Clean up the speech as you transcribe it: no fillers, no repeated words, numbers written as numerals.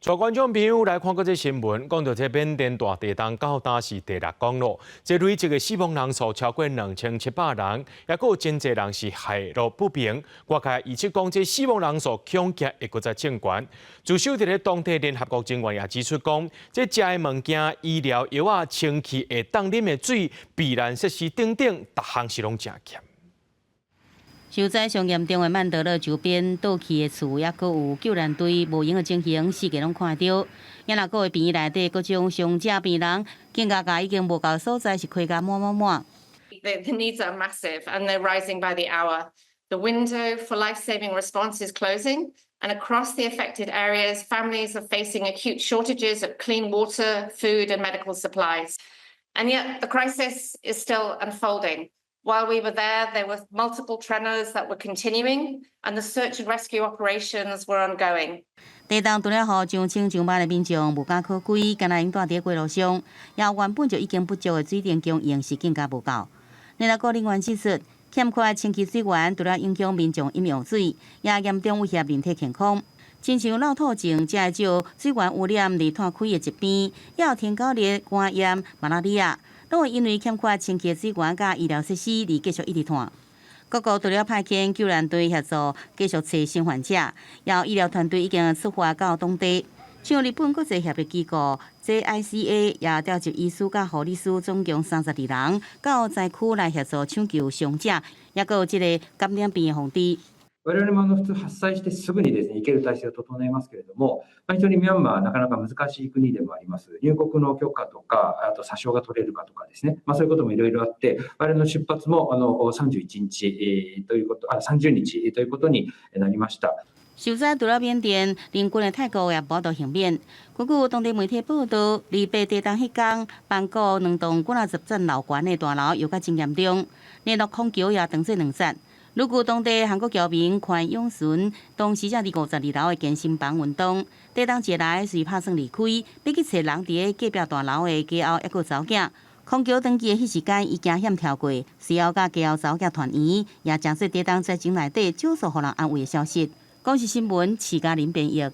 帶觀眾朋友來看閣這新聞，講到這緬甸大地動到今是第六工囉，這累積的死亡人數超過2700人，也閣有真濟人是下落不明。外界預測講，這死亡人數恐驚會閣再增懸。駐守佇咧當地聯合國人員也指出講，這食的物件、醫療藥仔、清氣會當啉的水、避難設施等等，逐項是攏誠欠。受災上嚴重的曼德勒周邊倒去的厝，抑閣有救援隊無閒的情形，四界攏看著。也若閣有病院內底各種傷者病人，更加加已經無夠所在，是開甲滿滿滿。 The needs are massive and they're rising by the hour. The window for life-saving response is closing, and across the affected areas, families are facing acute shortages of clean water, food, and medical supplies. And yet, the crisis is still unfolding. While we were there, there were multiple tremors that were continuing, and the search and rescue operations were ongoing. 地動除了予上千上萬的民眾無家可歸，干焦會蹛佇街路上，也原本就已經不足的水電供應是更加無夠。聯合國人員指出，欠缺清潔水源，除了影響民眾飲用水，也嚴重威脅人體健康。親像漏吐症，才會招水源污染而湠開的疾病，也有天狗熱、肝炎、馬拉利亞，攏會因為欠缺清潔水源佮醫療設施而繼續一直湠。各國除了派遣救援隊協助繼續揣生還者，也有醫療團隊已經出發到當地。像日本國際協力機構 JICA 也調集醫師佮護理師總共32人到災區來協助搶救傷者，抑閣有這个感染病的防治。我々も普通発災してすぐにですね、行ける体制を整えますけれども、非常にミャンマーはなかなか難しい国でもあります。入国の許可とか、あと査証が取れるかとかですね、そういうこともいろいろあって、我々の出発も31日ということ、30日ということになりました。受災除了緬甸，鄰近的泰國也無法度幸免。根據當地媒體報道，28地動彼工，曼谷兩棟幾若十層樓懸的大樓搖甲真嚴重，連落空橋也斷做兩截。根據當地韓國僑民寬永順，當時正佇52樓的健身房運動，地動一來隨拍算離開，欲去揣人佇咧隔壁大樓的家後抑閣查某囝。空橋斷去的彼時間，伊驚險跳過，隨後佮家後查某囝團圓，也成做地動災情內底少數予人安慰的消息。公視新聞，徐嘉玲編譯。